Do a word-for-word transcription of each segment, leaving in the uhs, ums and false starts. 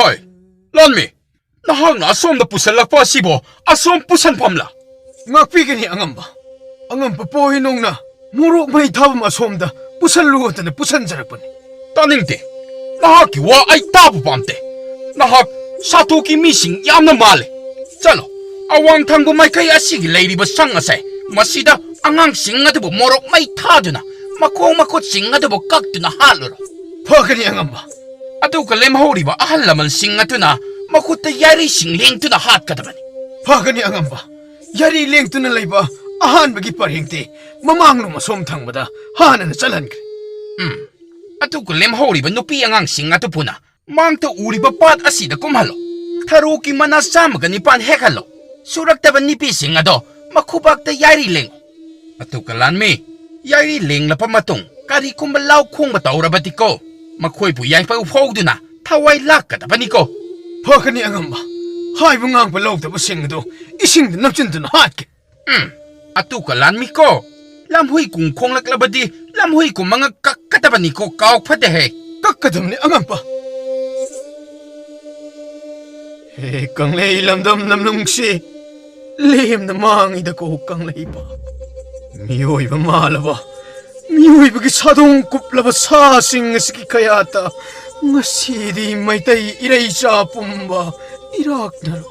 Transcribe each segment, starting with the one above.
ꯍꯣꯏ, ꯂꯥꯟꯃꯤ, ꯅꯍꯥꯛꯅ ꯑꯁꯣꯝꯗ ꯄꯨꯁꯜꯂꯛꯄ ꯑꯁꯤꯕꯨ ꯑꯁꯣꯝ ꯄꯨꯁꯟꯐꯝꯂ? ꯉꯥꯛꯄꯤꯒꯅꯤ ꯑꯉꯝꯕ꯫ ꯑꯉꯝꯕ ꯄꯣꯍꯤꯅꯣꯡꯅ ꯃꯣꯔꯣꯛ ꯃꯩ ꯊꯥꯐꯝ ꯑꯁꯣꯝꯗ ꯄꯨꯁꯜꯂꯨ ꯍꯥꯏꯗꯅ ꯄꯨꯁꯟꯖꯔꯛꯄꯅꯤ꯫ ꯇꯥꯅꯤꯡꯗꯦ꯫ ꯅꯍꯥꯛꯀꯤ ꯋꯥ ꯑꯩ ꯇꯥꯕ ꯄꯥꯝꯗꯦ꯫ ꯅꯍꯥꯛ ꯁꯥꯇꯨꯒꯤ ꯃꯤꯁꯤꯡ ꯌꯥꯝꯅ ꯃꯥꯜꯂꯦ꯫ ꯆꯠꯂꯣ, ꯑꯋꯥꯡ ꯊꯪꯕ ꯃꯥꯏꯀꯩ ꯑꯁꯤꯒꯤ ꯂꯩꯔꯤꯕ ꯁꯪ ꯑꯁꯦ, ꯃꯁꯤꯗ ꯑꯉꯥꯡꯁꯤꯡ ꯑꯗꯨꯕꯨ ꯃꯣꯔꯣꯛ ꯃꯩ ꯊꯥꯗꯨꯅ ꯃꯈꯣꯡ ꯃꯈꯨꯠꯁꯤꯡ ꯑꯗꯨꯕꯨ ꯀꯛꯇꯨꯅ ꯍꯥꯠꯂꯨꯔꯣ꯫ ꯐꯒꯅꯤ ꯑꯉꯝꯕ꯫ ꯑꯗꯨꯒ ꯂꯦꯝꯍꯧꯔꯤꯕ ꯑꯍꯜ ꯂꯃꯟꯁꯤꯡ ꯑꯗꯨꯅ ꯃꯈꯨꯠꯇ ꯌꯥꯏꯔꯤꯁꯤꯡ ꯂꯦꯡꯗꯨꯅ ꯍꯥꯠꯀꯗꯕꯅꯤ꯫ ꯐꯒꯅꯤ ꯑꯉꯝꯕ꯫ ꯌꯥꯏꯔꯤ ꯂꯦꯡꯗꯨꯅ ꯂꯩꯕ ꯑꯍꯥꯟꯕꯒꯤ ꯄꯔꯦꯡꯗꯤ ꯃꯃꯥꯡꯂꯣꯝ ꯑꯁꯣꯝ ꯊꯪꯕꯗ ꯍꯥꯟꯅꯅ ꯆꯠꯍꯟꯈ꯭ꯔꯦ꯫ ꯎꯝ꯫ ꯑꯗꯨꯒ ꯂꯦꯝꯍꯧꯔꯤꯕ ꯅꯨꯄꯤ ꯑꯉꯥꯡꯁꯤꯡ ꯑꯗꯨ ꯄꯨꯟꯅ ꯃꯥꯡꯗ ꯎꯔꯤꯕ ꯄꯥꯠ ꯑꯁꯤꯗ ꯀꯨꯝꯍꯜꯂꯣ꯫ ꯊꯔꯣꯒꯤ ꯃꯅꯥ ꯆꯥꯝꯃꯒ ꯅꯤꯄꯥꯟ ꯍꯦꯛꯍꯜꯂꯣ꯫ ꯁꯨꯔꯛꯇꯕ ꯅꯨꯄꯤꯁꯤꯡ ꯑꯗꯣ ꯃꯈꯨꯕꯥꯛꯇ ꯌꯥꯏꯔꯤ ꯂꯦꯡꯉꯨ꯫ ꯑꯗꯨꯒ ꯂꯥꯟꯃꯤ, ꯌꯥꯏꯔꯤ ꯂꯦꯡꯂꯕ ꯃꯇꯨꯡ ꯀꯔꯤꯒꯨꯝꯕ ꯂꯥꯎ ꯈꯣꯡꯕ ꯇꯧꯔꯕꯗꯤꯀꯣ, ꯃꯈꯣꯏꯕꯨ ꯌꯥꯏꯐꯧ ꯐꯧꯗꯨꯅ ꯊꯋꯥꯏ ꯂꯥꯛꯀꯗꯕꯅꯤꯀꯣ꯫ ꯐꯒꯅꯤ ꯑꯉꯝꯕ꯫ ꯍꯥꯏꯕ ꯉꯥꯡꯕ ꯂꯧꯗꯕꯁꯤꯡ ꯑꯗꯨ ꯏꯁꯤꯡꯗ ꯅꯝꯆꯤꯟꯗꯨꯅ ꯍꯥꯠꯀꯦ꯫ ꯎꯝ, ꯑꯗꯨꯒ ꯂꯥꯟꯃꯤꯀꯣ, ꯂꯝꯍꯨꯏ ꯀꯨꯝ ꯈꯣꯡꯂꯛꯂꯕꯗꯤ ꯂꯝꯍꯨꯏ ꯀꯨꯝ ꯃꯉꯛ ꯀꯛꯀꯗꯕꯅꯤꯀꯣ, ꯀꯥꯎ ꯐꯗꯦꯍꯦ꯫ ꯀꯛꯀꯗꯕꯅꯤ ꯑꯉꯝꯕ꯫ ꯍꯦ ꯀꯪꯂꯩ ꯂꯝꯗꯝ ꯂꯝꯅꯨꯡꯁꯤ, ꯂꯦꯝꯅ ꯃꯥꯡꯉꯤꯗꯀꯣ ꯀꯪꯂꯩꯄꯥꯛ꯫ ꯃꯤꯑꯣꯏꯕ ꯃꯥꯜꯂꯕ, ꯃꯤꯑꯣꯏꯕꯒꯤ ꯁꯥꯗꯣꯡ ꯀꯨꯞꯂꯕ ꯁꯥꯁꯤꯡ ꯑꯁꯤꯒꯤ ꯀꯌꯥꯠꯇ ꯉꯁꯤꯗꯤ ꯃꯩꯇꯩ ꯏꯔꯩꯆꯥ ꯄꯨꯝꯕ ꯏꯔꯥꯛꯅꯔꯣ꯫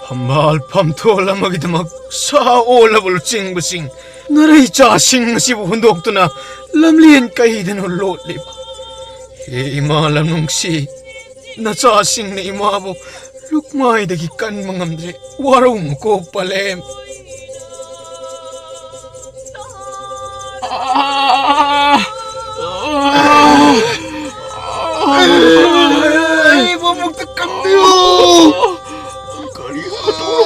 ꯐꯝꯕꯥꯜ ꯐꯝꯊꯣꯜ ꯑꯃꯒꯤꯗꯃꯛ ꯁꯥ ꯑꯣꯜꯂꯕ ꯂꯨꯆꯤꯡꯕꯁꯤꯡ, ꯅꯥꯔꯩꯆꯥꯁꯤꯡ ꯑꯁꯤꯕꯨ ꯍꯨꯟꯗꯣꯛꯇꯨꯅ ꯂꯝꯂꯦꯟ ꯀꯩꯗꯅꯣ ꯂꯣꯠꯂꯤꯕ? ꯍꯦ ꯏꯃꯥ ꯂꯝꯅꯨꯡꯁꯤ, ꯅꯆꯥꯁꯤꯡꯅ ꯏꯃꯥꯕꯨ ꯂꯨꯛꯃꯥꯏꯗꯒꯤ ꯀꯟꯕ ꯉꯝꯗ꯭ꯔꯦ꯫ ꯋꯥꯔꯧꯅꯨꯀꯣ ꯄꯂꯦꯝ꯫ ꯑꯩꯕꯨ ꯑꯃꯨꯛꯇ ꯀꯟꯕꯤꯌꯨ꯫ ꯀꯔꯤꯒꯨꯝꯕ ꯇꯧꯔꯣ꯫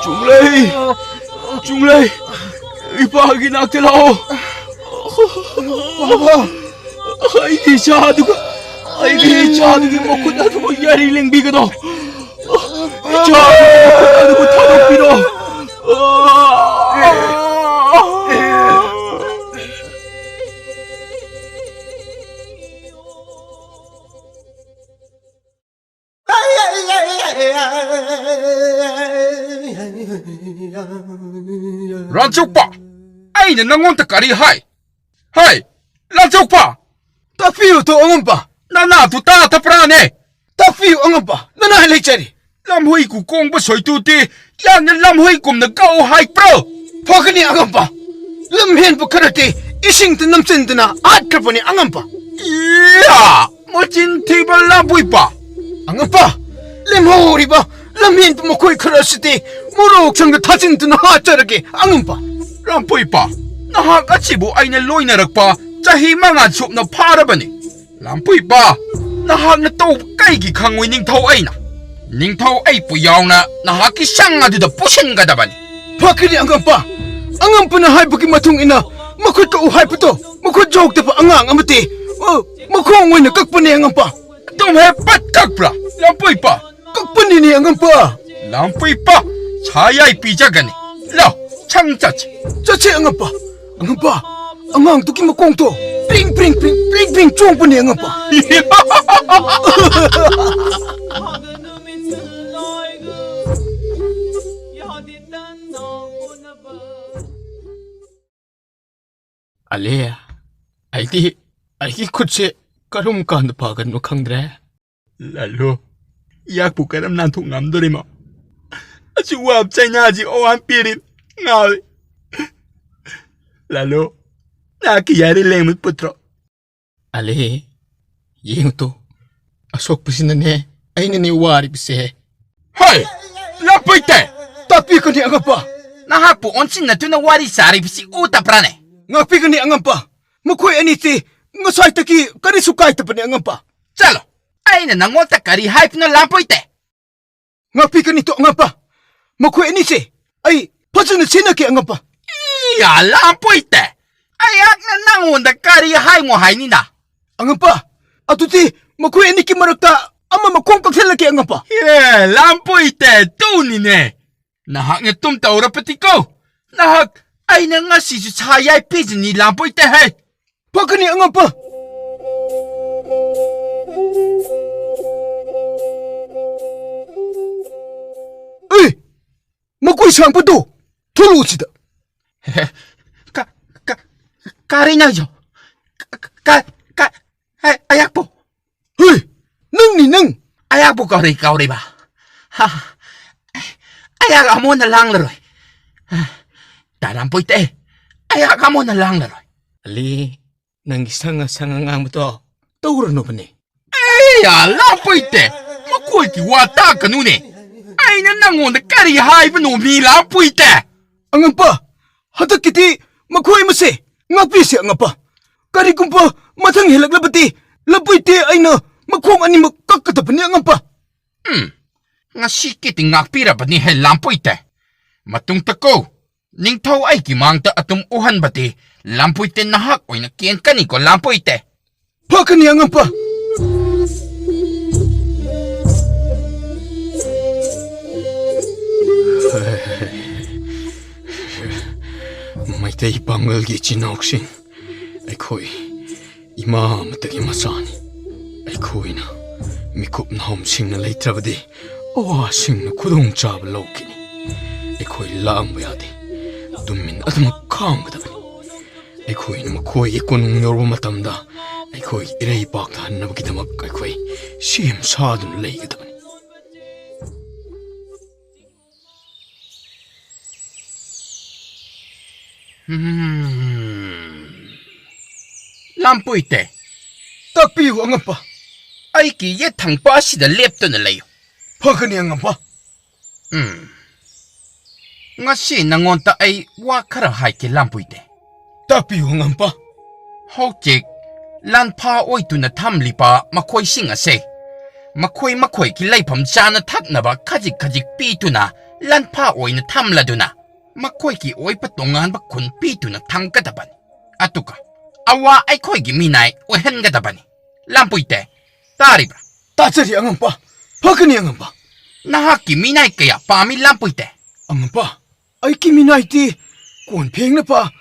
ꯆꯨꯝꯂꯩ! ꯆꯨꯝꯂꯩ! ꯏꯄꯥꯒꯤ ꯅꯥꯛꯇ ꯂꯥꯛꯑꯣ꯫ ꯕꯥꯕꯥ! ꯑꯩꯒꯤ ꯏꯆꯥꯗꯨꯒ, ꯑꯩꯒꯤ ꯏꯆꯥꯗꯨꯒꯤ ꯃꯈꯨꯠ ꯑꯗꯨꯕꯨ ꯌꯥꯔꯤ ꯂꯦꯡꯕꯤꯒꯅꯣ꯫ ꯏꯆꯥꯗꯨꯒꯤ ꯃꯈꯨꯠ ꯑꯗꯨꯕꯨ ꯊꯥꯗꯣꯛꯄꯤꯔꯣ꯫ ꯔꯥꯟꯆꯧꯄꯥ, ꯑꯩꯅ ꯅꯪꯉꯣꯟꯗ ꯀꯔꯤ ꯍꯥꯏ? ꯍꯥꯏ, ꯔꯥꯟꯆꯧꯄꯥ! ꯇꯥꯛꯄꯤꯌꯨ ꯇꯣ ꯑꯉꯝꯄ꯫ ꯅꯅꯥꯗꯨ ꯇꯥꯗꯕ꯭ꯔꯥꯅꯦ? ꯇꯥꯛꯄꯤꯌꯨ ꯑꯉꯝꯄ, ꯅꯅꯥꯏ ꯂꯩꯖꯔꯤ꯫ ꯂꯝꯍꯨꯏ ꯀꯨꯀꯣꯡꯕ ꯁꯣꯏꯇꯨꯗꯤ ꯌꯥꯝꯅ ꯂꯝꯍꯨꯏꯒꯨꯝꯅ ꯀꯛꯎ ꯍꯥꯏꯕ꯭ꯔꯣ? ꯐꯒꯅꯤ ꯑꯉꯝꯄ꯫ ꯂꯝꯍꯦꯟꯕ ꯈꯔꯗꯤ ꯏꯁꯤꯡꯗ ꯅꯝꯁꯤꯟꯗꯨꯅ ꯍꯥꯠꯈ꯭ꯔꯕꯅꯤ ꯑꯉꯝꯄ꯫ ꯏꯌꯥ! ꯃꯆꯤꯟ ꯊꯤꯕ ꯂꯥꯝꯕꯣꯏꯄ! ꯑꯉꯝꯄ, ꯂꯦꯝꯍꯧꯔꯤꯕ ꯂꯝꯍꯦꯟꯕ ꯃꯈꯣꯏ ꯈꯔ ꯑꯁꯤꯗꯤ ꯃꯣꯔꯣꯛ ꯁꯪꯗ ꯊꯥꯖꯤꯟꯗꯨꯅ ꯍꯥꯠꯆꯔꯒꯦ ꯑꯉꯝꯄ꯫ ꯂꯥꯝꯕꯣꯏꯄ, ꯅꯍꯥꯛ ꯑꯁꯤꯕꯨ ꯑꯩꯅ ꯂꯣꯏꯅꯔꯛꯄ ꯆꯍꯤ ꯃꯉꯥ ꯁꯨꯞꯅ ꯐꯥꯔꯕꯅꯤ꯫ ꯂꯥꯝꯕꯣꯏꯄ, ꯅꯍꯥꯛꯅ ꯇꯧꯕ ꯀꯩꯒꯤ ꯈꯪꯉꯣꯏ ꯅꯤꯡꯊꯧ ꯑꯩꯅ? ꯅꯤꯡꯊꯧ ꯑꯩꯕꯨ ꯌꯥꯎꯅ ꯅꯍꯥꯛꯀꯤ ꯁꯪ ꯑꯗꯨꯗ ꯄꯨꯁꯤꯟꯒꯗꯕꯅꯤ꯫ ꯐꯒꯅꯤ ꯑꯉꯝꯄ꯫ ꯑꯉꯝꯄꯅ ꯍꯥꯏꯕꯒꯤ ꯃꯇꯨꯡ ꯏꯟꯅ ꯃꯈꯨꯠ ꯀꯛꯎ ꯍꯥꯏꯕꯗꯣ ꯃꯈꯨꯠ ꯌꯥꯎꯗꯕ ꯑꯉꯥꯡ ꯑꯃꯗꯤ, ꯑ, ꯃꯈꯣꯡ ꯑꯣꯏꯅ ꯀꯛꯄꯅꯦ ꯑꯉꯝꯄ꯫ ꯑꯗꯨꯝ ꯍꯦꯛ ꯄꯠ ꯀꯛꯄ꯭ꯔꯥ, ꯂꯥꯝꯕꯣꯏꯄ? ꯀꯛꯄꯅꯤꯅꯦ ꯑꯉꯝꯄ꯫ ꯂꯥꯝꯕꯣꯏꯄ, ꯁꯥ ꯌꯥꯏ ꯄꯤꯖꯒꯅꯤ꯫ ꯂꯥꯎ, ꯁꯪ ꯆꯠꯁꯤ꯫ ꯆꯠꯁꯦ ꯑꯉꯝꯄ꯫ ꯑꯉꯝꯄ, ꯑꯉꯥꯡꯗꯨꯒꯤ ꯃꯈꯣꯡꯗꯣ ꯄ꯭ꯔꯤꯡ ꯄ꯭ꯔꯤꯡ ꯄ꯭ꯔꯤꯡ ꯄ꯭ꯔꯤꯡ ꯄ꯭ꯔꯤꯡ ꯆꯣꯡꯕꯅꯦ ꯑꯉꯝꯄ꯫ ꯑꯂꯦ, ꯑꯩꯗꯤ ꯑꯩꯒꯤ ꯈꯨꯠꯁꯦ ꯀꯔꯝ ꯀꯥꯟꯗ ꯐꯒꯅꯣ ꯈꯪꯗ꯭ꯔꯦ꯫ ꯂꯥꯂꯨ, ꯌꯥꯛꯄꯨ ꯀꯔꯝ ꯅꯥꯟꯊꯣꯛ ꯉꯝꯗꯣꯔꯤꯃꯣ? ꯑꯁꯤ ꯋꯥꯕ ꯆꯩꯅꯥꯁꯤ ꯑꯋꯥ ꯄꯤꯔꯤ꯫ ꯉꯥꯎꯔꯦ꯫ ꯂꯥꯂꯨ, ꯅꯍꯥꯛꯀꯤ ꯌꯥꯔꯤ ꯂꯦꯡꯃꯤꯠ ꯄꯨꯠꯇ꯭ꯔꯣ? ꯑꯂꯦ, ꯌꯦꯡꯉꯨ ꯇꯨ, ꯑꯁꯣꯛꯄꯁꯤꯅꯅꯦ ꯑꯩꯅꯅꯦ ꯋꯥꯔꯤꯕꯁꯦ꯫ ꯍꯩ! ꯂꯥꯝꯕꯣꯏꯇꯦ! ꯇꯥꯛꯄꯤꯒꯅꯤ ꯑꯉꯝꯄ꯫ ꯅꯍꯥꯛꯄꯨ ꯑꯣꯟꯁꯤꯟꯅꯗꯨꯅ ꯋꯥꯔꯤ ꯁꯥꯔꯤꯕꯁꯤ ꯎꯗꯕ꯭ꯔꯥꯅꯦ? ꯉꯥꯛꯄꯤꯒꯅꯤ ꯑꯉꯝꯄ꯫ ꯃꯈꯣꯏ ꯑꯅꯤꯁꯤ ꯉꯁꯥꯏꯗꯒꯤ ꯀꯔꯤꯁꯨ ꯀꯥꯏꯗꯕꯅꯤ ꯑꯉꯝꯄ꯫ ꯆꯠꯂꯣ! ꯑꯩꯅ ꯅꯪꯉꯣꯟꯗ ꯀꯔꯤ ꯍꯥꯏꯕꯅꯣ, ꯂꯥꯝꯕꯣꯏꯇꯦ? ꯉꯥꯛꯄꯤꯒꯅꯤ ꯇꯣ ꯑꯉꯝꯄ꯫ ꯃꯈꯣꯏ ꯑꯅꯤꯁꯦ ꯑꯩ ꯐꯖꯅ ꯁꯤꯟꯅꯒꯦ ꯑꯉꯝꯄ꯫ ꯏꯌꯥ, ꯂꯥꯝꯕꯣꯏꯇꯦ! ꯑꯩꯍꯥꯛꯅ ꯅꯪꯉꯣꯟꯗ ꯀꯔꯤ ꯍꯥꯏꯉꯣ ꯍꯥꯏꯅꯤꯅ? ꯑꯉꯝꯄ, ꯑꯗꯨꯗꯤ ꯃꯈꯣꯏ ꯑꯅꯤꯒꯤ ꯃꯔꯛꯇ ꯑꯃ ꯃꯈꯣꯡ ꯀꯛꯊꯠꯂꯒꯦ ꯑꯉꯝꯄ꯫ ꯑꯦ, ꯂꯥꯝꯕꯣꯏꯇꯦ, ꯇꯨꯅꯤꯅꯦ꯫ ꯅꯍꯥꯛꯅ ꯇꯨꯝ ꯇꯧꯔꯕꯗꯤꯀꯣ, ꯅꯍꯥꯛ ꯑꯩꯅ ꯉꯁꯤꯁꯨ ꯁꯥ ꯌꯥꯏ ꯄꯤꯖꯅꯤ, ꯂꯥꯝꯕꯣꯏꯇꯦ ꯍꯦ꯫ ꯐꯒꯅꯤ ꯑꯉꯝꯄ꯫ ꯑꯦ, ꯃꯀꯣꯏ ꯁꯥꯡꯕꯗꯣ, ꯊꯣꯛꯂꯛꯎ ꯁꯤꯗ꯫ ꯀ-, ꯀ-, ꯀꯔꯤꯅꯣ ꯍꯥꯏꯁꯣ? ꯀ-, ꯀ-, ꯀ-, ꯀ-, ꯑꯦ, ꯑꯌꯥꯛꯄꯨ! ꯍꯨꯏ! ꯅꯪꯅꯤ, ꯅꯪ! ꯑꯌꯥꯛꯄꯨ ꯀꯔꯤ ꯀꯧꯔꯤꯕ? ꯍꯥ? ꯑꯩꯍꯥꯛ ꯑꯃꯨꯛ ꯍꯟꯅ ꯂꯥꯡꯂꯔꯣꯏ꯫ ꯇꯥ ꯂꯥꯝꯄꯣꯏꯇꯦ, ꯑꯩꯍꯥꯛ ꯑꯃꯨꯛ ꯍꯟꯅ ꯂꯥꯡꯂꯔꯣꯏ꯫ ꯑꯂꯤ, ꯅꯪꯒꯤ ꯁꯪꯉ ꯁꯪꯉ ꯉꯥꯡꯕꯗꯣ ꯇꯧꯔꯅꯨꯕꯅꯦ꯫ ꯑꯦ, ꯌꯥ, ꯂꯥꯝꯄꯣꯏꯇꯦ, ꯃꯈꯣꯏꯒꯤ ꯋꯥ ꯇꯥꯛꯀꯅꯨꯅꯦ꯫ ꯑꯩꯅ ꯅꯪꯉꯣꯟꯗ ꯀꯔꯤ ꯍꯥꯏꯕꯅꯣ, ꯃꯤ ꯂꯥꯝꯄꯣꯏꯇꯦ? ꯑꯉꯝꯄ, ꯍꯟꯗꯛꯀꯤꯗꯤ ꯃꯈꯣꯏ ꯃꯁꯦ ꯉꯥꯛꯄꯤꯁꯦ, ꯑꯉꯝꯄ꯫ ꯀꯔꯤꯒꯨꯝꯕ ꯃꯊꯪ ꯍꯦꯜꯂꯛꯂꯕꯗꯤ ꯂꯥꯝꯄꯣꯏꯇꯦ ꯑꯩꯅ ꯃꯈꯣꯡ ꯑꯅꯤꯃꯛ ꯀꯛꯀꯗꯕꯅꯤ, ꯑꯉꯝꯄ꯫ ꯎꯝ, ꯉꯁꯤꯒꯤꯗꯤ ꯉꯥꯛꯄꯤꯔꯕꯅꯤ ꯍꯦ, ꯂꯥꯝꯄꯣꯏꯇꯦ꯫ ꯃꯇꯨꯡꯗꯀꯣ, ꯅꯤꯡꯊꯧ ꯑꯩꯒꯤ ꯃꯥꯡꯗ ꯑꯗꯨꯝ ꯎꯍꯟꯕꯗꯤ ꯂꯥꯝꯄꯣꯏꯇꯦ ꯅꯍꯥꯛ ꯑꯣꯏꯅ ꯀꯦꯟꯀꯅꯤꯀꯣ, ꯂꯥꯝꯄꯣꯏꯇꯦ꯫ ꯐꯀꯅꯤ, ꯑꯉꯝꯄ꯫ ꯃꯩꯇꯩ ꯄꯥꯉꯜꯒꯤ ꯏꯆꯤꯟ ꯏꯅꯥꯎꯁꯤꯡ, ꯑꯩꯈꯣꯏ ꯏꯃꯥ ꯑꯃꯠꯇꯒꯤ ꯃꯆꯥꯅꯤ꯫ ꯑꯩꯈꯣꯏꯅ ꯃꯤꯀꯨꯞ ꯅꯍꯨꯝ ꯁꯤꯡꯅ ꯂꯩꯇ꯭ꯔꯕꯗꯤ ꯑꯋꯥꯁꯤꯡꯅ ꯈꯨꯗꯣꯡꯆꯥꯕ ꯂꯧꯈꯤꯅꯤ꯫ ꯑꯩꯈꯣꯏ ꯂꯥꯡꯕ ꯌꯥꯗꯦ꯫ ꯇꯨꯃꯤꯟ ꯑꯗꯨꯃꯛ ꯈꯥꯡꯒꯗꯕꯅꯤ꯫ ꯑꯩꯈꯣꯏꯅ ꯃꯈꯣꯏꯒꯤ ꯀꯣꯅꯨꯡ ꯌꯧꯔꯕ ꯃꯇꯝꯗ ꯑꯩꯈꯣꯏ ꯏꯔꯩꯄꯥꯛꯇ ꯍꯟꯅꯕꯒꯤꯗꯃꯛ ꯑꯩꯈꯣꯏ ꯁꯦꯝ ꯁꯥꯗꯨꯅ ꯂꯩꯒꯗꯕꯅꯤ꯫ ꯎꯝ꯫ ꯂꯥꯝꯄꯣꯏꯇꯦ꯫ ꯇꯥꯛꯄꯤꯌꯨ, ꯑꯉꯝꯄ꯫ ꯑꯩꯒꯤ ꯌꯦꯠ ꯊꯪꯕ ꯑꯁꯤꯗ ꯂꯦꯞꯇꯨꯅ ꯂꯩꯌꯨ꯫ ꯐꯒꯅꯤ, ꯑꯉꯝꯄ꯫ ꯎꯝ꯫ ꯉꯁꯤ ꯅꯉꯣꯟꯗ ꯑꯩ ꯋꯥ ꯈꯔ ꯍꯥꯏꯒꯦ, ꯂꯥꯝꯄꯣꯏꯇꯦ꯫ ꯇꯥꯛꯄꯤꯌꯨ, ꯑꯉꯝꯄ꯫ ꯍꯧꯖꯤꯛ ꯂꯥꯟꯐꯥ ꯑꯣꯏꯗꯨꯅ ꯊꯝꯂꯤꯕ ꯃꯈꯣꯏꯁꯤꯡ ꯑꯁꯦ ꯃꯈꯣꯏ ꯃꯈꯣꯏꯒꯤ ꯂꯩꯐꯝ ꯆꯥꯅ ꯊꯛꯅꯕ ꯈꯖꯤꯛ ꯈꯖꯤꯛ ꯄꯤꯗꯨꯅ ꯂꯥꯟꯐꯥ ꯑꯣꯏꯅ ꯊꯝꯂꯗꯨꯅ ꯃꯈꯣꯏꯒꯤ ꯑꯣꯏꯕ ꯇꯣꯉꯥꯟꯕ ꯈꯨꯟ ꯄꯤꯗꯨꯅ ꯊꯝꯒꯗꯕꯅꯤ꯫ ꯑꯗꯨꯒ ꯑꯋꯥ ꯑꯩꯈꯣꯏꯒꯤ ꯃꯤꯅꯥꯏ ꯑꯣꯏꯍꯟꯒꯗꯕꯅꯤ꯫ ꯂꯥꯝꯄꯣꯏꯇꯦ, ꯇꯥꯔꯤꯕ꯭ꯔꯥ? ꯇꯥꯖꯔꯤ, ꯑꯉꯝꯄ꯫ ꯐꯒꯅꯤ, ꯑꯉꯝꯄ꯫ ꯅꯍꯥꯛꯀꯤ ꯃꯤꯅꯥꯏ ꯀꯌꯥ ꯄꯥꯝꯃꯤ, ꯂꯥꯝꯄꯣꯏꯇꯦ? ꯑꯉꯝꯄ, ꯑꯩꯒꯤ ꯃꯤꯅꯥꯏꯗꯤ ꯀꯣꯟ ꯐꯦꯡꯅꯕ,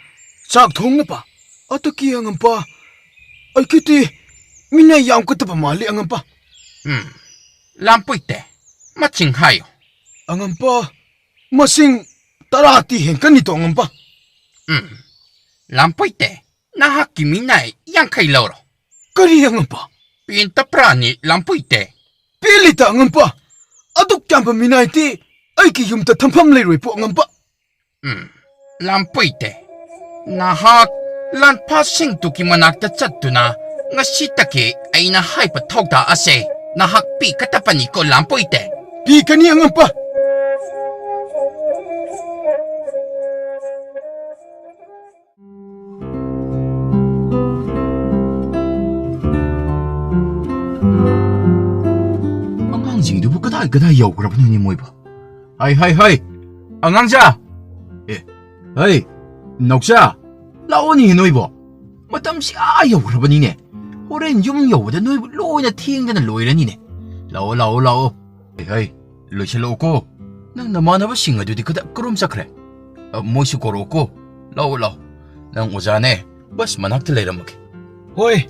ꯆꯥꯛ ꯊꯣꯡꯅꯕ, ꯑꯗꯨꯒꯤ, ꯑꯉꯝꯄ, ꯑꯩꯒꯤꯗꯤ ꯃꯤꯅꯥꯏ ꯌꯥꯝꯒꯗꯕ ꯃꯥꯜꯂꯤ, ꯑꯉꯝꯄ꯫ ꯎꯝ, ꯂꯥꯝꯄꯣꯏꯇꯦ, ꯃꯁꯤꯡ ꯍꯥꯏꯌꯨ꯫ ꯑꯉꯝꯄ, ꯃꯁꯤꯡ ꯇꯔꯥꯗꯤ ꯍꯦꯟꯒꯅꯤꯗꯣ, ꯑꯉꯝꯄ꯫ ꯎꯝ, ꯂꯥꯝꯄꯣꯏꯇꯦ, ꯅꯍꯥꯛꯀꯤ ꯃꯤꯅꯥꯏ ꯌꯥꯡꯈꯩ ꯂꯧꯔꯣ꯫ ꯀꯔꯤ ꯑꯉꯝꯕ? ꯄꯦꯟꯇ ꯄ꯭ꯔꯥꯅꯤ ꯂꯥꯝꯄꯣꯏꯇꯦ꯫ ꯄꯦꯜꯂꯤꯗ ꯑꯉꯝꯕ꯫ ꯑꯗꯨꯛ ꯌꯥꯝꯕ ꯃꯤꯅꯥꯏꯗꯤ ꯑꯩꯒꯤ ꯌꯨꯝꯗ ꯊꯝꯐꯝ ꯂꯩꯔꯣꯏ ꯄꯣ ꯑꯉꯝꯕ꯫ ꯎꯝ, ꯂꯥꯝꯄꯣꯏꯇꯦ, ꯅꯍꯥꯛ ꯂꯥꯟꯐꯥꯁꯤꯡꯗꯨꯒꯤ ꯃꯅꯥꯛꯇ ꯆꯠꯇꯨꯅ ꯉꯁꯤꯗꯒꯤ ꯑꯩꯅ ꯍꯥꯏꯕ ꯊꯧꯗꯥ ꯑꯁꯦ ꯅꯍꯥꯛ ꯄꯤꯒꯗꯕꯅꯤꯀꯣ ꯂꯥꯝꯄꯣꯏꯇꯦ꯫ ꯄꯤꯒꯅꯤ ꯑꯉꯝꯕ꯫ ꯑꯉꯥꯡꯁꯤꯡꯗꯨꯕꯨ ꯀꯗꯥꯏ ꯀꯗꯥꯏ ꯌꯧꯈ꯭ꯔꯕꯅꯣꯅꯦ ꯃꯣꯏꯕꯨ? ꯍꯩ, ꯍꯩ, ꯍꯩ! ꯑꯉꯥꯡꯖꯥ! ꯑꯦ, ꯍꯩ, ꯅꯥꯎꯆꯥ! ꯂꯥꯛꯑꯣꯅꯦ ꯅꯣꯏꯕꯣ! ꯃꯇꯝꯁꯤ ꯑꯥ ꯌꯧꯈ꯭ꯔꯕꯅꯤꯅꯦ꯫ ꯍꯣꯔꯦꯟ ꯌꯨꯝ ꯌꯧꯕꯗ ꯅꯣꯏꯕꯨ ꯂꯣꯏꯅ ꯊꯦꯡꯗꯅ ꯂꯣꯏꯔꯅꯤꯅꯦ꯫ ꯂꯥꯛꯑꯣ, ꯂꯥꯛꯑꯣ, ꯂꯥꯛꯑꯣ꯫ ꯍꯩ, ꯍꯩ, ꯂꯣꯏꯁꯤꯜꯂꯛꯑꯣꯀꯣ꯫ ꯅꯪ ꯅꯃꯥꯟꯅꯕꯁꯤꯡ ꯑꯗꯨꯗꯤ ꯀꯗꯥ-, ꯀꯔꯣꯝ ꯆꯠꯈ꯭ꯔꯦ? ꯑ, ꯃꯣꯏꯁꯨ ꯀꯧꯔꯛꯑꯣꯀꯣ꯫ ꯂꯥꯛꯑꯣ, ꯂꯥꯛꯑꯣ꯫ ꯅꯪ ꯑꯣꯖꯥꯅꯦ, ꯕꯁ ꯃꯅꯥꯛꯇ ꯂꯩꯔꯝꯃꯒꯦ꯫ ꯍꯣꯏ,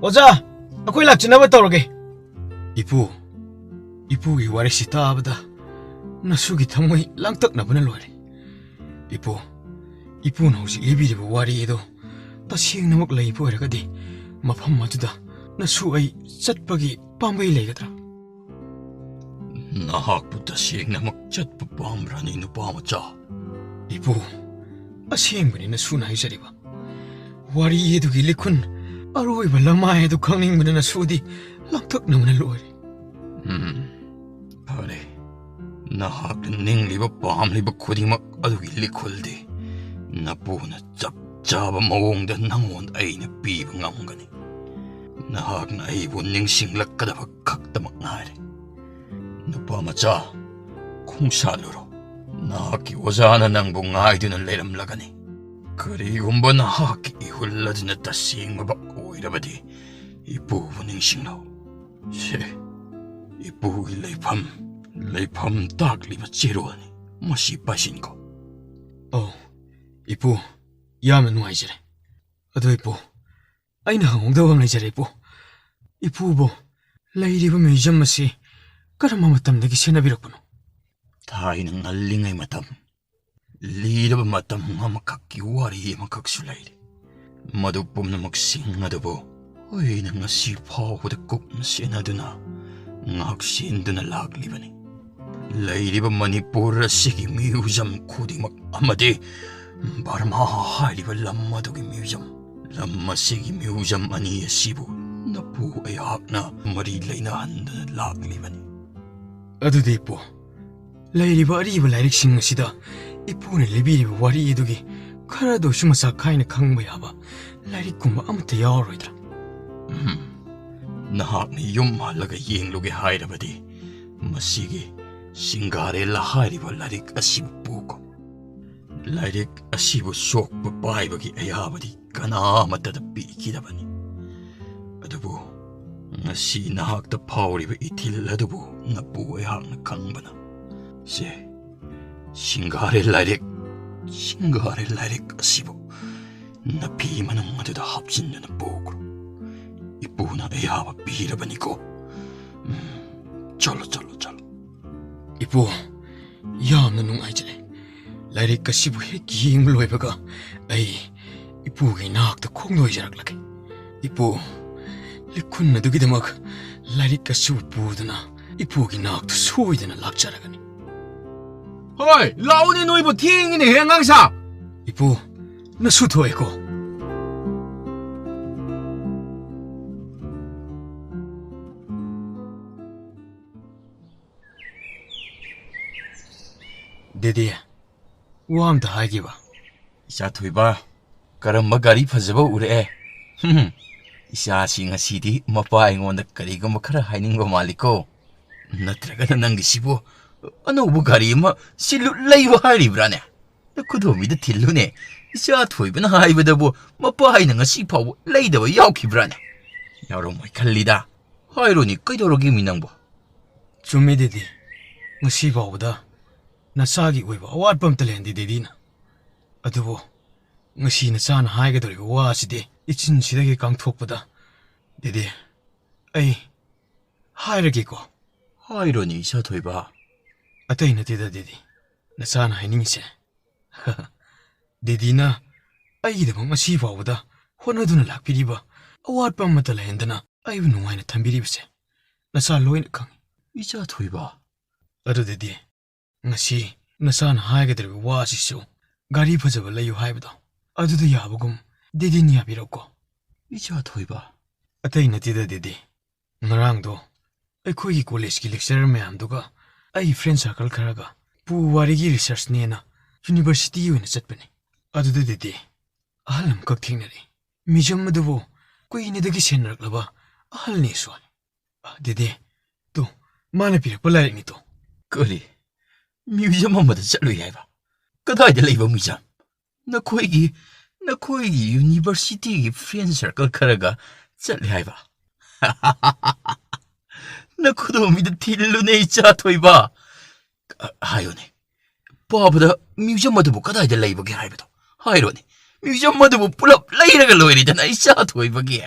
ꯑꯣꯖꯥ, ꯑꯩꯈꯣꯏ ꯂꯥꯛꯆꯅꯕ ꯇꯧꯔꯒꯦ꯫ ꯏꯄꯨ, ꯏꯄꯨꯒꯤ ꯋꯥꯔꯤꯁꯤ ꯇꯥꯕꯗ ꯅꯁꯨꯒꯤ ꯊꯃꯣꯏ ꯂꯥꯡꯇꯛꯅꯕꯅ ꯂꯣꯏꯔꯦ꯫ ꯏꯄꯨ, ꯏꯄꯨꯅ ꯍꯧꯖꯤꯛ ꯂꯤꯕꯤꯔꯤꯕ ꯋꯥꯔꯤ ꯑꯗꯣ ꯇꯁꯦꯡꯅꯃꯛ ꯂꯩꯕ ꯑꯣꯏꯔꯒꯗꯤ ꯃꯐꯝ ꯑꯗꯨꯗ ꯅꯁꯨ ꯑꯩ ꯆꯠꯄꯒꯤ ꯄꯥꯝꯕꯩ ꯂꯩꯒꯗ꯭ꯔꯥ? ꯅꯍꯥꯛꯄꯨ ꯇꯁꯦꯡꯅꯃꯛ ꯆꯠꯄ ꯄꯥꯝꯕ꯭ꯔꯅꯤ, ꯅꯨꯄꯥ ꯃꯆꯥ? ꯏꯄꯨ, ꯑꯁꯦꯡꯕꯅꯤ ꯅꯁꯨꯅ ꯍꯥꯏꯖꯔꯤꯕ꯫ ꯋꯥꯔꯤ ꯑꯗꯨꯒꯤ ꯂꯤꯈꯨꯟ ꯑꯔꯣꯏꯕ ꯂꯃꯥꯏ ꯑꯗꯨ ꯈꯪꯅꯤꯡꯕꯅ ꯅꯁꯨꯗꯤ ꯂꯥꯡꯇꯛꯅꯕꯅ ꯂꯣꯏꯔꯦ꯫ ꯎꯝ, ꯐꯔꯦ꯫ ꯅꯍꯥꯛꯅ ꯅꯤꯡꯂꯤꯕ ꯄꯥꯝꯂꯤꯕ ꯈꯨꯗꯤꯡꯃꯛ ꯑꯗꯨꯒꯤ ꯂꯤꯈꯨꯜꯗꯤ ꯅꯄꯨꯅ ꯆꯞ ꯆꯥꯕ ꯃꯑꯣꯡꯗ ꯅꯉꯣꯟꯗ ꯑꯩꯅ ꯄꯤꯕ ꯉꯝꯒꯅꯤ꯫ ꯅꯍꯥꯛꯅ ꯑꯩꯕꯨ ꯅꯤꯡꯁꯤꯡꯂꯛꯀꯗꯕ ꯈꯛꯇꯃꯛ ꯉꯥꯏꯔꯦ꯫ ꯅꯨꯄꯥ ꯃꯆꯥ, ꯈꯣꯡꯁꯥꯠꯂꯨꯔꯣ꯫ ꯅꯍꯥꯛꯀꯤ ꯑꯣꯖꯥꯅ ꯅꯪꯕꯨ ꯉꯥꯏꯗꯨꯅ ꯂꯩꯔꯝꯂꯒꯅꯤ꯫ ꯀꯔꯤꯒꯨꯝꯕ ꯅꯍꯥꯛꯀꯤ ꯏꯍꯨꯜ ꯑꯗꯨꯅ ꯇꯁꯦꯡꯕꯃꯛ ꯑꯣꯏꯔꯕꯗꯤ, ꯏꯄꯨꯕꯨ ꯅꯤꯡꯁꯤꯡꯂꯣ꯫ ꯁꯦ, ꯏꯄꯨꯒꯤ ꯂꯩꯐꯝ, ꯂꯩꯐꯝ ꯇꯥꯛꯂꯤꯕ ꯆꯦꯔꯣꯜꯅꯤ꯫ ꯃꯁꯤ ꯄꯥꯏꯁꯤꯟꯈꯣ꯫ ꯑꯧ, ꯏꯄꯨ, ꯌꯥꯝꯅ ꯅꯨꯡꯉꯥꯏꯖꯔꯦ꯫ ꯑꯗꯣ ꯏꯄꯨ, ꯑꯩꯅ ꯍꯪꯍꯧꯗꯕ ꯑꯃ ꯂꯩꯖꯔꯦ, ꯏꯄꯨ꯫ ꯏꯄꯨꯕꯨ ꯂꯩꯔꯤꯕ ꯃ꯭ꯌꯨꯖꯤꯌꯝ ꯑꯁꯤ ꯀꯔꯝꯕ ꯃꯇꯝꯗꯒꯤ ꯁꯦꯟꯅꯕꯤꯔꯛꯄꯅꯣ? ꯊꯥꯏꯅ ꯉꯜꯂꯤꯉꯩ ꯃꯇꯝ, ꯂꯤꯔꯕ ꯃꯇꯝ ꯑꯃꯈꯛꯀꯤ ꯋꯥꯔꯤ ꯑꯃꯈꯛꯁꯨ ꯂꯩꯔꯤ꯫ ꯃꯗꯨ ꯄꯨꯝꯅꯃꯛꯁꯤꯡ ꯑꯗꯨꯕꯨ ꯑꯩꯅ ꯉꯁꯤ ꯐꯥꯎꯕꯗ ꯀꯨꯞꯅ ꯁꯦꯟꯅꯗꯨꯅ ꯉꯥꯛ ꯁꯦꯟꯗꯨꯅ ꯂꯥꯛꯂꯤꯕꯅꯤ꯫ ꯂꯩꯔꯤꯕ ꯃꯅꯤꯄꯨꯔ ꯑꯁꯤꯒꯤ ꯃ꯭ꯌꯨꯖꯝ ꯈꯨꯗꯤꯡꯃꯛ ꯑꯃꯗꯤ ꯕꯔꯃꯥ ꯍꯥꯏꯔꯤꯕ ꯂꯝ ꯑꯗꯨꯒꯤ ꯃ꯭ꯌꯨꯖꯝ, ꯂꯝ ꯑꯁꯤꯒꯤ ꯃ꯭ꯌꯨꯖꯝ ꯑꯅꯤ ꯑꯁꯤꯕꯨ ꯅꯄꯨ ꯑꯩꯍꯥꯛꯅ ꯃꯔꯤ ꯂꯩꯅꯍꯟꯗꯨꯅ ꯂꯥꯛꯂꯤꯕꯅꯤ꯫ ꯑꯗꯨꯗꯤ ꯏꯄꯨ, ꯂꯩꯔꯤꯕ ꯑꯔꯤꯕ ꯂꯥꯏꯔꯤꯛꯁꯤꯡ ꯑꯁꯤꯗ ꯏꯄꯨꯅ ꯂꯤꯕꯤꯔꯤꯕ ꯋꯥꯔꯤ ꯑꯗꯨꯒꯤ ꯈꯔꯗ ꯑꯣꯏꯁꯨ ꯃꯁꯛ ꯈꯥꯏꯅ ꯈꯪꯕ ꯌꯥꯕ ꯂꯥꯏꯔꯤꯛꯀꯨꯝꯕ ꯑꯃꯠꯇ ꯌꯥꯎꯔꯣꯏꯗ꯭ꯔꯥ? ꯎꯝ, ꯅꯍꯥꯛꯅ ꯌꯨꯝ ꯍꯜꯂꯒ ꯌꯦꯡꯂꯨꯒꯦ ꯍꯥꯏꯔꯕꯗꯤ, ꯃꯁꯤꯒꯤ ꯁꯤꯡꯒꯥꯔꯦꯜꯂ ꯍꯥꯏꯔꯤꯕ ꯂꯥꯏꯔꯤꯛ ꯑꯁꯤꯕꯨ ꯄꯨꯈꯣ꯫ ꯂꯥꯏꯔꯤꯛ ꯑꯁꯤꯕꯨ ꯁꯣꯛꯄ ꯄꯥꯏꯕꯒꯤ ꯑꯌꯥꯕꯗꯤ ꯀꯅꯥ ꯑꯃꯠꯇꯗ ꯄꯤꯈꯤꯗꯕꯅꯤ꯫ ꯑꯗꯨꯕꯨ ꯉꯁꯤ ꯅꯍꯥꯛꯇ ꯐꯥꯎꯔꯤꯕ ꯏꯊꯤꯜ ꯑꯗꯨꯕꯨ ꯅꯄꯨ ꯑꯩꯍꯥꯛꯅ ꯈꯪꯕꯅ, ꯁꯦ, ꯁꯤꯡꯒꯥꯔꯦ ꯂꯥꯏꯔꯤꯛ, ꯁꯤꯡꯒꯥꯔꯦ ꯂꯥꯏꯔꯤꯛ ꯑꯁꯤꯕꯨ ꯅꯐꯤ ꯃꯅꯨꯡ ꯑꯗꯨꯗ ꯍꯥꯞꯆꯤꯟꯗꯨꯅ ꯄꯨꯈ꯭ꯔꯣ꯫ ꯏꯄꯨꯅ ꯑꯌꯥꯕ ꯄꯤꯔꯕꯅꯤꯀꯣ꯫ ꯎꯝ, ꯆꯠꯂꯣ, ꯆꯠꯂꯣ, ꯆꯠꯂꯣ꯫ ꯏꯄꯨ, ꯌꯥꯝꯅ ꯅꯨꯡꯉꯥꯏꯖꯔꯦ꯫ ꯂꯥꯏꯔꯤꯛ ꯑꯁꯤꯕꯨ ꯍꯦꯛ ꯌꯦꯡꯕ ꯂꯣꯏꯕꯒ ꯑꯩ ꯏꯄꯨꯒꯤ ꯅꯥꯛꯇ ꯈꯣꯡꯗꯣꯏꯖꯔꯛꯂꯒꯦ꯫ ꯏꯄꯨ, ꯂꯤꯈꯨꯟ ꯑꯗꯨꯒꯤꯗꯃꯛ ꯂꯥꯏꯔꯤꯛ ꯑꯁꯤꯕꯨ ꯄꯨꯗꯨꯅ ꯏꯄꯨꯒꯤ ꯅꯥꯛꯇ ꯁꯣꯏꯗꯅ ꯂꯥꯛꯆꯔꯒꯅꯤ꯫ ꯍꯣꯏ, ꯂꯥꯛꯎꯅꯦ ꯅꯣꯏꯕꯨ, ꯊꯦꯡꯉꯤꯅꯦꯍꯦ ꯑꯉꯥꯡꯁꯥ꯫ ꯏꯄꯨ, ꯅꯁꯨ ꯊꯣꯛꯑꯦꯀꯣ꯫ ꯗꯦꯗꯤ, ꯋꯥ ꯑꯝꯇ ꯍꯥꯏꯒꯦꯕ꯫ ꯏꯆꯥ ꯊꯣꯏꯕ, ꯀꯔꯝꯕ ꯒꯥꯔꯤ ꯐꯖꯕ ꯎꯔꯛꯑꯦ? ꯍꯨꯝ, ꯏꯆꯥꯁꯤ ꯉꯁꯤꯗꯤ ꯃꯄꯥ ꯑꯩꯉꯣꯟꯗ ꯀꯔꯤꯒꯨꯝꯕ ꯈꯔ ꯍꯥꯏꯅꯤꯡꯕ ꯃꯥꯜꯂꯤꯀꯣ꯫ ꯅꯠꯇ꯭ꯔꯒꯅ ꯅꯪꯒꯤꯁꯤꯕꯨ ꯑꯅꯧꯕ ꯒꯥꯔꯤ ꯑꯃ ꯁꯤꯜꯂꯨ ꯂꯩꯌꯨ ꯍꯥꯏꯔꯤꯕ꯭ꯔꯥꯅꯦ? ꯅꯈꯨꯗꯣꯝꯕꯤꯗ ꯊꯤꯜꯂꯨꯅꯦ꯫ ꯏꯆꯥ ꯊꯣꯏꯕꯅ ꯍꯥꯏꯕꯗꯕꯨ ꯃꯄꯥ ꯑꯩꯅ ꯉꯁꯤ ꯐꯥꯎꯕ ꯂꯩꯗꯕ ꯌꯥꯎꯈꯤꯕ꯭ꯔꯥꯅꯦ? ꯌꯥꯎꯔꯝꯃꯣꯏ ꯈꯜꯂꯤꯗ꯫ ꯍꯥꯏꯔꯣꯅꯦ, ꯀꯩꯗꯧꯔꯒꯦ ꯃꯤ ꯅꯪꯕꯣ? ꯆꯨꯝꯃꯤ ꯗꯦꯗꯤ, ꯉꯁꯤ ꯐꯥꯎꯕꯗ ꯅꯆꯥꯒꯤ ꯑꯣꯏꯕ ꯑꯋꯥꯠꯄ ꯑꯝꯇ ꯂꯩꯍꯟꯗꯦ ꯗꯦꯗꯤꯅ꯫ ꯑꯗꯨꯕꯨ ꯉꯁꯤ ꯅꯆꯥꯅ ꯍꯥꯏꯒꯗꯧꯔꯤꯕ ꯋꯥ ꯑꯁꯤꯗꯤ ꯏꯆꯤꯟꯁꯤꯗꯒꯤ ꯀꯥꯡꯊꯣꯛꯄꯗ, ꯗꯦꯗꯤ, ꯑꯩ ꯍꯥꯏꯔꯒꯦꯀꯣ꯫ ꯍꯥꯏꯔꯣꯅꯦ ꯏꯆꯥ ꯊꯣꯏꯕ꯫ ꯑꯇꯩ ꯅꯠꯇꯦꯗ ꯗꯦꯗꯤ, ꯅꯆꯥꯅ ꯍꯥꯏꯅꯤꯡꯉꯤꯁꯦ ꯗꯦꯗꯤꯅ ꯑꯩꯒꯤꯗꯃꯛ ꯉꯁꯤ ꯐꯥꯎꯕꯗ ꯍꯣꯠꯅꯗꯨꯅ ꯂꯥꯛꯄꯤꯔꯤꯕ, ꯑꯋꯥꯠꯄ ꯑꯃꯠꯇ ꯂꯩꯍꯟꯗꯅ ꯑꯩꯕꯨ ꯅꯨꯡꯉꯥꯏꯅ ꯊꯝꯕꯤꯔꯤꯕꯁꯦ ꯅꯆꯥ ꯂꯣꯏꯅ ꯈꯪꯏ꯫ ꯏꯆꯥ ꯊꯣꯏꯕ꯫ ꯑꯗꯨꯗꯤ ꯉꯁꯤ ꯅꯆꯥꯅ ꯍꯥꯏꯒꯗꯧꯔꯤꯕ ꯋꯥ ꯑꯁꯤꯁꯨ ꯒꯥꯔꯤ ꯐꯖꯕ ꯂꯩꯌꯨ ꯍꯥꯏꯕꯗꯣ ꯑꯗꯨꯗ ꯌꯥꯕꯒꯨꯝ ꯗꯦꯗꯤꯅ ꯌꯥꯕꯤꯔꯛꯎꯀꯣ꯫ ꯏꯆꯥ ꯊꯣꯏꯕ꯫ ꯑꯇꯩ ꯅꯠꯇꯦꯗ ꯗꯦꯗꯤ꯫ ꯉꯔꯥꯡꯗꯣ ꯑꯩꯈꯣꯏꯒꯤ ꯀꯣꯂꯦꯖꯀꯤ lecturer ꯃꯌꯥꯝꯗꯨꯒ ꯑꯩꯒꯤ friend circle ꯈꯔꯒ ꯄꯨ ꯋꯥꯔꯤꯒꯤ researchꯅꯦꯅ universityꯒꯤ ꯑꯣꯏꯅ ꯆꯠꯄꯅꯤ꯫ ꯑꯗꯨꯗ ꯗꯦꯗꯤ ꯑꯍꯜ ꯑꯃꯈꯛ ꯊꯦꯡꯅꯔꯦ꯫ Museum ꯑꯗꯨꯕꯨ ꯀꯨꯏꯅꯗꯒꯤ ꯁꯦꯟꯅꯔꯛꯂꯕ ꯑꯍꯜꯅꯦꯁꯨ ꯍꯥꯏ꯫ ꯑ, ꯗꯦꯗꯤ, ꯇꯨ, ꯃꯥꯅ ꯄꯤꯔꯛꯄ ꯂꯥꯏꯔꯤꯛꯅꯤ ꯇꯨ꯫ ꯀꯔꯤ? Museum ꯑꯃꯗ ꯆꯠꯂꯨꯏ ꯍꯥꯏꯕ? ꯀꯗꯥꯏꯗ ꯂꯩꯕ museum? ꯅꯈꯣꯏꯒꯤ, ꯅꯈꯣꯏꯒꯤ universityꯒꯤ friend circle ꯈꯔꯒ ꯆꯠꯂꯦ ꯍꯥꯏꯕ? ꯅꯈꯨꯗꯣꯝꯕꯤꯗ ꯊꯤꯜꯂꯨꯅꯦ, ꯏꯆꯥ ꯊꯣꯏꯕ꯫ ꯑ, ꯍꯥꯏꯌꯨꯅꯦ, ꯄꯥꯕꯗ museum ꯑꯗꯨꯕꯨ ꯀꯗꯥꯏꯗ ꯂꯩꯕꯒꯦ ꯍꯥꯏꯕꯗꯣ ꯍꯥꯏꯔꯣꯅꯦ꯫ Museum ꯑꯗꯨꯕꯨ ꯄꯨꯂꯞ ꯂꯩꯔꯒ ꯂꯣꯏꯔꯦꯗꯅ, ꯏꯆꯥ ꯊꯣꯏꯕꯒꯤ꯫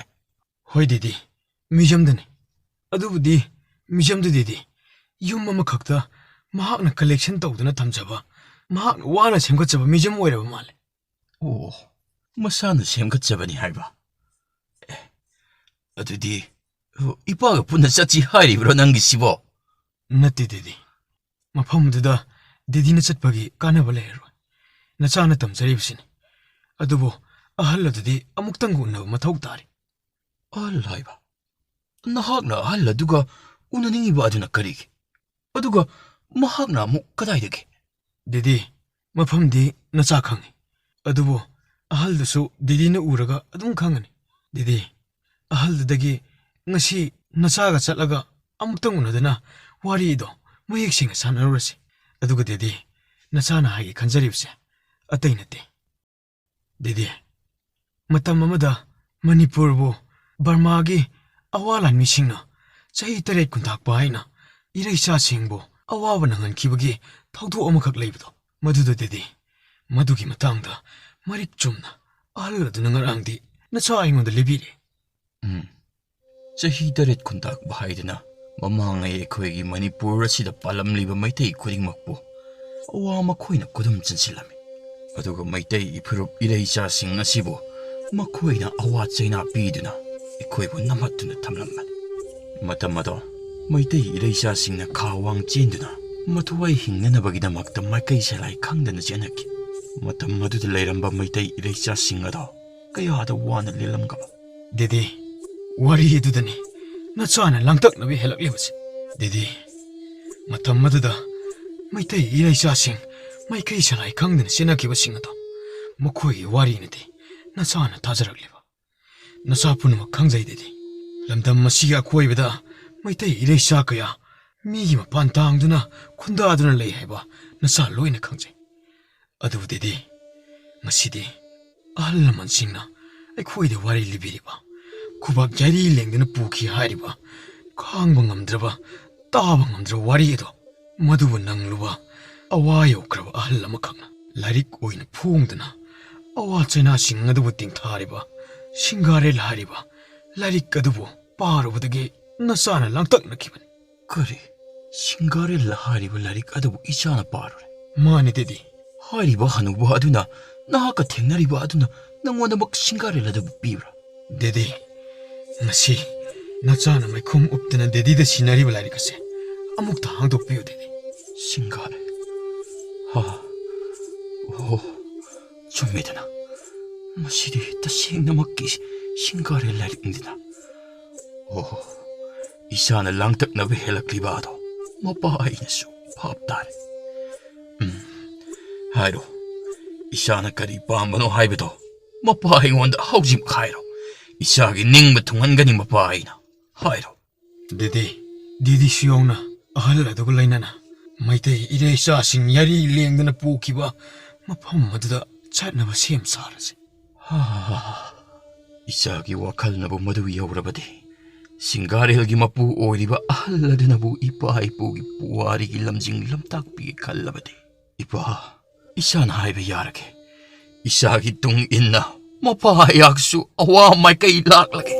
ꯍꯣꯏ ꯗꯦꯗꯤ, museumꯗꯅꯤ꯫ ꯑꯗꯨꯕꯨꯗꯤ museumꯗꯨ ꯗꯦꯗꯤ, ꯌꯨꯝ ꯑꯃꯈꯛꯇ ꯃꯍꯥꯛꯅ collection ꯇꯧꯗꯨꯅ ꯊꯝꯖꯕ, ꯃꯍꯥꯛꯅ ꯋꯥꯅ ꯁꯦꯝꯒꯠꯆꯕ museum ꯑꯣꯏꯔꯕ ꯃꯥꯜꯂꯦ꯫ ꯑꯣ, ꯃꯁꯥꯅ ꯁꯦꯝꯒꯠꯆꯕꯅꯤ ꯍꯥꯏꯕ? ꯑꯦ, ꯑꯗꯨꯗꯤ ꯏꯄꯥꯒ ꯄꯨꯟꯅ ꯆꯠꯁꯤ ꯍꯥꯏꯔꯤꯕ꯭ꯔꯣ ꯅꯪꯒꯤꯁꯤꯕꯣ? ꯅꯠꯇꯦ ꯗꯦꯗꯤ, ꯃꯐꯝꯗꯨꯗ ꯗꯦꯗꯤꯅ ꯆꯠꯄꯒꯤ ꯀꯥꯟꯅꯕ ꯂꯩꯔꯔꯣꯏ꯫ ꯅꯆꯥꯅ ꯇꯝꯖꯔꯤꯕꯁꯤꯅꯤ꯫ ꯑꯗꯨꯕꯨ ꯑꯍꯜ ꯑꯗꯨꯗꯤ ꯑꯃꯨꯛꯇꯪ ꯎꯅꯕ ꯃꯊꯧ ꯇꯥꯔꯤ꯫ ꯑꯍꯜ ꯍꯥꯏꯕ? ꯅꯍꯥꯛꯅ ꯑꯍꯜ ꯑꯗꯨꯒ ꯎꯅꯅꯤꯡꯉꯤꯕ ꯑꯗꯨꯅ ꯀꯔꯤꯒꯤ? ꯑꯗꯨꯒ ꯃꯍꯥꯛꯅ ꯑꯃꯨꯛ ꯀꯗꯥꯏꯗꯒꯤ? ꯗꯦꯗꯤ, ꯃꯐꯝꯗꯤ ꯅꯆꯥ ꯈꯪꯉꯤ꯫ ꯑꯗꯨꯕꯨ ꯑꯍꯜꯗꯨꯁꯨ ꯗꯦꯗꯤꯅ ꯎꯔꯒ ꯑꯗꯨꯝ ꯈꯪꯉꯅꯤ꯫ ꯗꯦꯗꯤ, ꯑꯍꯜꯗꯨꯗꯒꯤ ꯉꯁꯤ ꯅꯆꯥꯒ ꯆꯠꯂꯒ ꯑꯃꯨꯛꯇꯪ ꯎꯅꯗꯨꯅ ꯋꯥꯔꯤꯗꯣ ꯃꯌꯦꯛ ꯁꯦꯡꯅ ꯁꯥꯟꯅꯔꯨꯔꯁꯤ꯫ ꯑꯗꯨꯒ ꯗꯦꯗꯤ, ꯅꯆꯥꯅ ꯍꯥꯏꯒꯦ ꯈꯟꯖꯔꯤꯕꯁꯦ ꯑꯇꯩ ꯅꯠꯇꯦ꯫ ꯗꯦꯗꯤ, ꯃꯇꯝ ꯑꯃꯗ ꯃꯅꯤꯄꯨꯔꯕꯨ ꯕꯔꯃꯥꯒꯤ ꯑꯋꯥ ꯂꯥꯟꯃꯤꯁꯤꯡꯅ ꯆꯍꯤ ꯇꯔꯦꯠ ꯈꯨꯟꯇꯥꯛꯄ ꯍꯥꯏꯅ ꯏꯔꯩꯆꯥꯁꯤꯡꯕꯨ ꯑꯋꯥꯕ ꯅꯪꯍꯟꯈꯤꯕꯒꯤ ꯊꯧꯗꯣꯛ ꯑꯃꯈꯛ ꯂꯩꯕꯗꯣ, ꯃꯗꯨꯗ ꯗꯦꯗꯤ, ꯃꯗꯨꯒꯤ ꯃꯇꯥꯡꯗ ꯃꯔꯤꯛ ꯆꯨꯝꯅ ꯑꯍꯜ ꯑꯗꯨꯅ ꯉꯔꯥꯡꯗꯤ ꯅꯆꯥ ꯑꯩꯉꯣꯟꯗ ꯂꯤꯕꯤꯔꯦ꯫ ꯎꯝ꯫ ꯆꯍꯤ ꯇꯔꯦꯠ ꯈꯨꯟꯇꯥꯛꯄ ꯍꯥꯏꯗꯨꯅ ꯃꯃꯥꯡꯉꯩ ꯑꯩꯈꯣꯏꯒꯤ ꯃꯅꯤꯄꯨꯔ ꯑꯁꯤꯗ ꯄꯥꯜꯂꯝꯂꯤꯕ ꯃꯩꯇꯩ ꯈꯨꯗꯤꯡꯃꯛꯄꯨ ꯑꯋꯥ ꯃꯈꯣꯏꯅ ꯈꯨꯗꯨꯝ ꯆꯟꯁꯤꯜꯂꯝꯃꯤ꯫ ꯑꯗꯨꯒ ꯃꯩꯇꯩ ꯏꯐꯨꯔꯨꯞ ꯏꯔꯩꯆꯥꯁꯤꯡ ꯑꯁꯤꯕꯨ ꯃꯈꯣꯏꯅ ꯑꯋꯥ ꯆꯩꯅꯥ ꯄꯤꯗꯨꯅ ꯑꯩꯈꯣꯏꯕꯨ ꯅꯝꯍꯠꯇꯨꯅ ꯊꯝꯂꯝꯕꯅꯤ꯫ ꯃꯇꯝ ꯑꯗꯣ ꯃꯩꯇꯩ ꯏꯔꯩꯆꯥꯁꯤꯡꯅ ꯈꯥ ꯋꯥꯡ ꯆꯦꯟꯗꯨꯅ ꯃꯊ꯭ꯋꯥꯏ ꯍꯤꯡꯅꯅꯕꯒꯤꯗꯃꯛꯇ ꯃꯥꯏꯀꯩ ꯁꯂꯥꯏ ꯈꯪꯗꯅ ꯆꯦꯟꯅꯈꯤ꯫ ꯃꯇꯝ ꯑꯗꯨꯗ ꯂꯩꯔꯝꯕ ꯃꯩꯇꯩ ꯏꯔꯩꯆꯥꯁꯤꯡ ꯑꯗꯣ ꯀꯌꯥꯗ ꯋꯥꯅ ꯂꯦꯜꯂꯝꯒꯕ꯫ ꯗꯦꯗꯦ, ꯋꯥꯔꯤ ꯑꯗꯨꯗꯅꯤ ꯅꯆꯥꯅ ꯂꯥꯡꯇꯛꯅꯕ ꯍꯦꯜꯂꯛꯂꯤꯕꯁꯦ꯫ ꯗꯦꯗꯦ, ꯃꯇꯝ ꯑꯗꯨꯗ ꯃꯩꯇꯩ ꯏꯔꯩꯆꯥꯁꯤꯡ ꯃꯥꯏꯀꯩ ꯁꯂꯥꯏ ꯈꯪꯗꯅ ꯆꯦꯟꯅꯈꯤꯕꯁꯤꯡ ꯑꯗꯣ ꯃꯈꯣꯏꯒꯤ ꯋꯥꯔꯤꯅꯗꯤ ꯅꯆꯥꯅ ꯊꯥꯖꯔꯛꯂꯤꯕ꯫ ꯅꯆꯥ ꯄꯨꯝꯅꯃꯛ ꯈꯪꯖꯩꯗꯗꯤ꯫ ꯂꯝꯗꯝ ꯑꯁꯤꯒꯤ ꯑꯀꯣꯏꯕꯗ ꯃꯩꯇꯩ ꯏꯔꯩꯆꯥ ꯀꯌꯥ ꯃꯤꯒꯤ ꯃꯄꯥꯟ ꯇꯥꯡꯗꯨꯅ ꯈꯨꯟꯗꯥꯗꯨꯅ ꯂꯩ ꯍꯥꯏꯕ ꯅꯆꯥ ꯂꯣꯏꯅ ꯈꯪꯖꯩ꯫ ꯑꯗꯨꯕꯨꯗꯤ ꯉꯁꯤꯗꯤ ꯑꯍꯜ ꯂꯃꯟꯁꯤꯡꯅ ꯑꯩꯈꯣꯏꯗ ꯋꯥꯔꯤ ꯂꯤꯕꯤꯔꯤꯕ, ꯈꯨꯕꯥꯛ ꯌꯥꯏꯔꯤ ꯂꯦꯡꯗꯨꯅ ꯄꯨꯈꯤ ꯍꯥꯏꯔꯤꯕ, ꯈꯥꯡꯕ ꯉꯝꯗ꯭ꯔꯕ, ꯇꯥꯕ ꯉꯝꯗ꯭ꯔꯕ ꯋꯥꯔꯤ ꯑꯗꯣ, ꯃꯗꯨꯕꯨ ꯅꯪꯂꯨꯕ ꯑꯋꯥ ꯌꯧꯈ꯭ꯔꯕ ꯑꯍꯜ ꯑꯃꯈꯛꯅ ꯂꯥꯏꯔꯤꯛ ꯑꯣꯏꯅ ꯐꯣꯡꯗꯨꯅ ꯑꯋꯥ ꯆꯩꯅꯥꯁꯤꯡ ꯑꯗꯨꯕꯨ ꯇꯦꯡꯊꯥꯔꯤꯕ ꯁꯤꯡꯒꯥꯔꯦꯜ ꯍꯥꯏꯔꯤꯕ ꯂꯥꯏꯔꯤꯛ ꯑꯗꯨꯕꯨ ꯄꯥꯔꯨꯕꯗꯒꯤ ꯅꯆꯥꯅ ꯂꯥꯡꯇꯛꯅꯈꯤꯕꯅꯤ꯫ ꯀꯔꯤ? ꯁꯤꯡꯒꯥꯔꯦꯜ ꯍꯥꯏꯔꯤꯕ ꯂꯥꯏꯔꯤꯛ ꯑꯗꯨꯕꯨ ꯏꯆꯥꯅ ꯄꯥꯔꯨꯔꯦ꯫ ꯃꯥꯅꯤ ꯗꯦꯗꯤ꯫ ꯍꯥꯏꯔꯤꯕ ꯍꯅꯨꯕ ꯑꯗꯨꯅ ꯅꯍꯥꯛꯀ ꯊꯦꯡꯅꯔꯤꯕ ꯑꯗꯨꯅ ꯅꯉꯣꯟꯗꯃꯛ ꯁꯤꯡꯒꯥꯔꯦꯜ ꯑꯗꯨꯕꯨ ꯄꯤꯕ꯭ꯔꯥ? ꯗꯦꯗꯤ, ꯉꯁꯤ ꯅꯆꯥꯅ ꯃꯩꯈꯨꯝ ꯎꯞꯇꯅ ꯗꯦꯗꯤꯗ ꯁꯤꯟꯅꯔꯤꯕ ꯂꯥꯏꯔꯤꯛ ꯑꯁꯦ ꯑꯃꯨꯛꯇ ꯍꯥꯡꯗꯣꯛꯄꯤꯌꯨ ꯗꯦꯗꯤ꯫ ꯁꯤꯡꯒꯥꯔꯦꯜ꯫ ꯍꯥ꯫ ꯑꯣ, ꯆꯨꯝꯃꯦꯗꯅ꯫ ꯃꯁꯤꯗꯤ ꯇꯁꯦꯡꯅꯃꯛꯀꯤ ꯁꯤꯡꯒꯥꯔꯦꯜ ꯂꯥꯏꯔꯤꯛꯅꯤꯗꯅ꯫ ꯑꯣ, ꯏꯆꯥꯅ ꯂꯥꯡꯇꯛꯅꯕ ꯍꯦꯜꯂꯛꯂꯤꯕ ꯑꯗꯣ ꯃꯄꯥ ꯑꯩꯅꯁꯨ ꯚꯥꯞ ꯇꯥꯔꯦ꯫ ꯎꯝ, ꯍꯥꯏꯔꯣ꯫ ꯏꯆꯥꯅ ꯀꯔꯤ ꯄꯥꯝꯕꯅꯣ ꯍꯥꯏꯕꯗꯣ ꯃꯄꯥ ꯑꯩꯉꯣꯟꯗ ꯍꯧꯖꯤꯛ ꯍꯥꯏꯔꯣ꯫ ꯏꯆꯥꯒꯤ ꯅꯤꯡꯕ ꯊꯨꯡꯍꯟꯒꯅꯤ ꯃꯄꯥ ꯑꯩꯅ꯫ ꯍꯥꯏꯔꯣ꯫ ꯗꯦꯗꯤ, ꯗꯦꯗꯤ ꯁꯤꯌꯣꯡꯅ ꯑꯍꯜ ꯑꯗꯨꯒ ꯂꯣꯏꯅꯅ ꯃꯩꯇꯩ ꯏꯔꯩꯆꯥꯁꯤꯡ ꯌꯥꯔꯤ ꯂꯦꯡꯗꯅ ꯄꯨꯈꯤꯕ ꯃꯐꯝ ꯑꯗꯨꯗ ꯆꯠꯅꯕ ꯁꯦꯝ ꯁꯥꯔꯁꯤ꯫ ꯍꯥ, ꯏꯆꯥꯒꯤ ꯋꯥꯈꯜꯅꯕꯨ ꯃꯗꯨ ꯌꯧꯔꯕꯗꯤ, ꯁꯤꯡꯒꯥꯔꯦꯜꯒꯤ ꯃꯄꯨ ꯑꯣꯏꯔꯤꯕ ꯑꯍꯜ ꯑꯗꯨꯅꯕꯨ ꯏꯄꯥ ꯏꯄꯨꯒꯤ ꯄꯨꯋꯥꯔꯤꯒꯤ ꯂꯝꯖꯤꯡ ꯂꯝꯇꯥꯛꯄꯤꯒꯦ ꯈꯜꯂꯕꯗꯤ, ꯏꯄꯥ, ꯏꯆꯥꯅ ꯍꯥꯏꯕ ꯌꯥꯔꯒꯦ꯫ ꯏꯆꯥꯒꯤ ꯇꯨꯡ ꯏꯟꯅ ꯃꯄꯥ ꯑꯩꯍꯥꯛꯁꯨ ꯑꯋꯥ ꯃꯥꯏꯀꯩ ꯂꯥꯛꯂꯒꯦ꯫